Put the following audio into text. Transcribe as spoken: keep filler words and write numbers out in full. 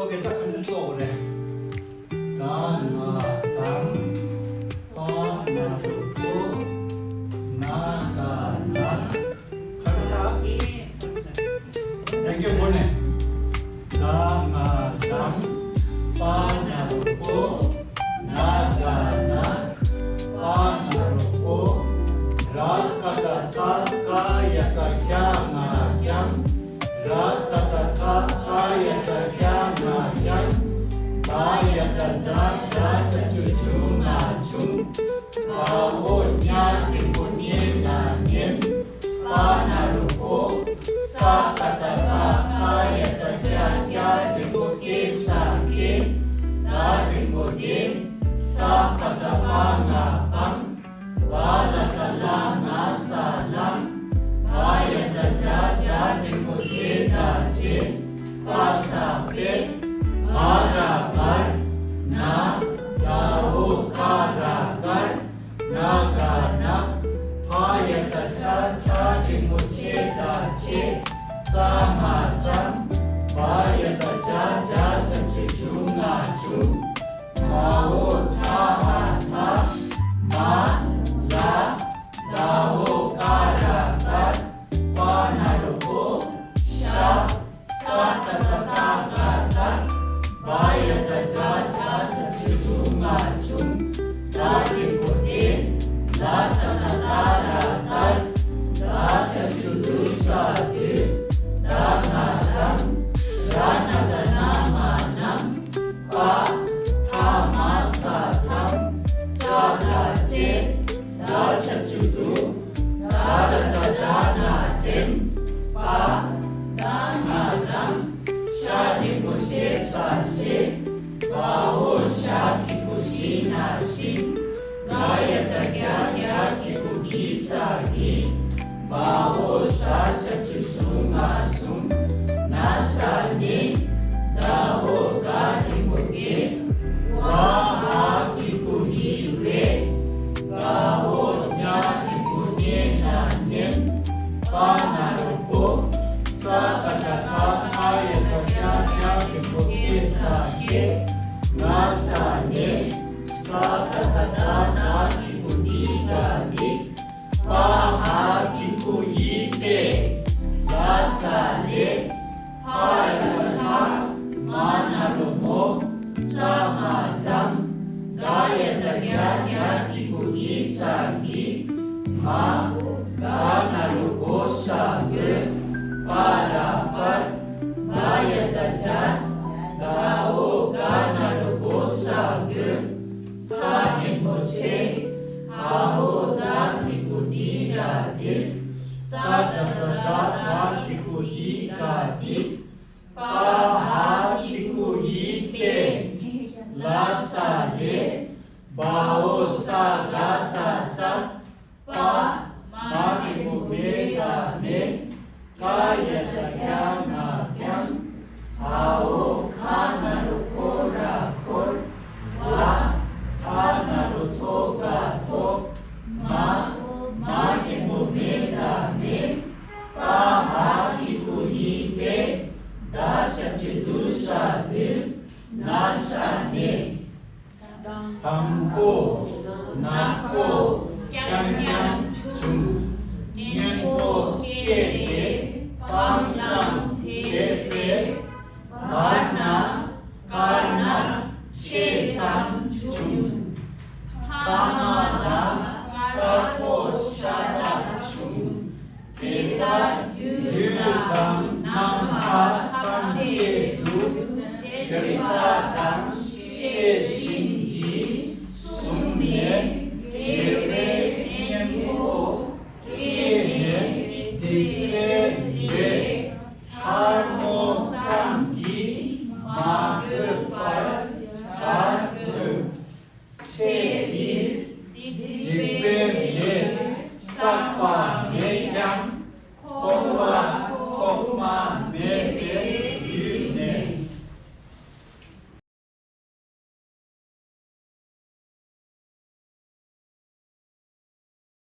ཨོ་ཁེ། ད་ག་འདྲ་ཤོག་རེད། ད་ང་དང་། པ་ན་རོ་པོ། ན་ག་ན། ག་རེ་ཟེར། ཡང་སྐྱར་མགོ་ནས། ད་ང་དང་། པ་ན་རོ་པོ། ན་ག་ན། པ་ན་རོ་པོ། ར་ཀ་བཏགས་རྐ། རྐ་ཡ་བཏགས་རྐྱ། རྔ་རྐྱང་། ར་ཀ་བཏགས་རྐ། རྐ་ཡ་བཏགས་རྐྱ། རྔ་རྐྱང་། བ་ཡ་བཏགས་བཛྲ། བཛྲ་ཞབས་ཀྱུ་བྱ། ཝ་ཉ་བྱུང་། བ་འོག་ཉ་འགྲེང་བུ་ཉེ་ན་ཉེན། པ་ན་རོ་པོ། ས་ཀ་བཏགས་སྐ། སྐ་ཡ་བཏགས་སྐྱ། སྐྱ་འགྲེང་བུ་སྐེ། ས་སྐྱེས། ད་འགྲེང་བུ་དེ། ས་ཀ་བཏགས་པ། སྔ་སྤང་། བ་ལ་བཏགས་བླ། ང་ས་བླངས། བ་ཡ་བཏགས་བྱ། བྱ་འགྲེང་བུ་བྱེ། ད་བྱེད། པ་ས་སྤེལ། བ་ར་བར། ན། ད་འོག་ཀ་ར་བཀར། ན་ག་ནག། ཕ་ཡ་བཏགས་ཕྱ། ཕྱ་འགྲེང་བུ་ཕྱེ། ད་ཕྱེད། ཙ་མ་ཙམ། བ་ཡ་བཏགས་བྱ། བྱ་ཞབས་ཀྱུ་བྱུ། ཝ་བྱུང་། མ་འོག་ཐ་ཧ་མཐའ། མ། ལ། ད་འོག་ཀ་ར་བཀར། པ་ན་རོ་པོ། ཤ། ས་ཏ་བཏགས་སྟ། སྟར། བ་ཡ་བཏགས་བྱ། བྱ་ཞབས་ཀྱུ་བྱུ། ཝ་བྱུང་། ད་འགྲེང་བུ་དེ། ལ་ཏ་བཏགས་ལྟ། ལྟར། ད་ཞབས་ཀྱུ་ཏུ། ས་ཏུ། ད་ང་དང་། ར་ན་བཏགས་རྣ། རྣ། མ་རྣམས། པ། ཐ་མ་ས་ཐམ། ཙ་ད་ཙེ། ད་ཞབས་ཀྱུ་དུ། ད་ར་བཏགས་དྲ། ན་དྲན། པ། ད་ང་དང་། ཤ་འགྲེང་བུ་ཤེ། ས་ཤེད། བ་འོག་ཞ་གི་གུ་ཞི། ན་བཞིན། ག་ཡ་བཏགས་གྱ། གྱ་གི་གུ་གྱི། ས་གྱིས། བ་འོག་ཟ་ཞབས་ཀྱུ་ཟུ། ཝ་བཟུང་། ན་ས་ནས། ད་འོག་ག་འགྲེང་བུ་གས། བ་འ་གི་གུ་འི། བས། ག་འོག་ཉ་འགྲེང་བུ་ཉེ། ན་ཉེན། པ་ན་རོ་པོ། ས་ཀ་བཏགས་སྐ། སྐ་ཡ་བཏགས་སྐྱ། སྐྱ་འགྲེང་བུ་སྐྱེ། ས་སྐྱེས། ན་ས་ནས། ས་ཏ་བཏགས་སྟ། སྟ་གི་གུ་སྟི། སྟ་སྟིག། པ་འ་གི་གུ་འི། པས། ལ་ས་ལས། ཕ་ཡ་བཏགས་ཕྲ། མ་ན་རོ་མོ། ཙ་མ་ཙམ། ག་ཡ་བཏགས་གྱ། གྱ་གི་གུ་གྱི། ས་གྱིས། མ། ག་ན་རོ་གོ། ས་གོས། པ་ར་པར། བ་ཡ་བཏགས་བྱ། ད་འོག་ག་ན་རོ་གོ། ས་གོས། ཚ་འགྲེང་བུ་ཚེ། འ་འོག་ད་གི་གུ་འདི། ར་འདིར། ས་ཏ་བཏགས་སྟ། སྟ་གི་གུ་སྟི། སྟ་སྟིག། པ་འ་གི་གུ་འི། པས། ལ་ས་ལས། བ་འོག་ས། ག་ས་ས། པ། མ་འགྲེང་བུ་མེ། ག་མེད། ཀ་ཡ་བཏགས་ཀྱ། ང་རྐྱང་། འ་འོག་ཁ་ན་རོ་ཁོ། ར་ཁོར། བ། ཐ་ན་རོ་ཐོ། ག་ཐོབ། མ། མ་འགྲེང་བུ་མེ། ག་མེད། པ་འ་གི་གུ་འི། པས། ད་ཞབས་ཀྱུ་དུ། ས་དུས། ན་ས་ནས། དང་པོ། ནག་པོ། རྐྱང་རྐྱང་བྱུང་། གཉེན་པོ་སྐྱེས་ཏེ། སྤང་བླངས་བྱས་པས། བར་ན། དཀར་ནག་ཕྱེད་ཙམ་བྱུང་། ཐ་མ་ལ་དཀར་པོ་ཤ་སྟག་བྱུང་། དེ་ལྟར་དུས་དང་རྣམ་པ་ཐམས་ཅད་དུ། དྲེགས་པ་དང་ཤེས་བཞིན་གྱིས་བཟུང་ནས། དགེ་བའི་གཉེན་པོ་སྐྱེས་ནས། དེ་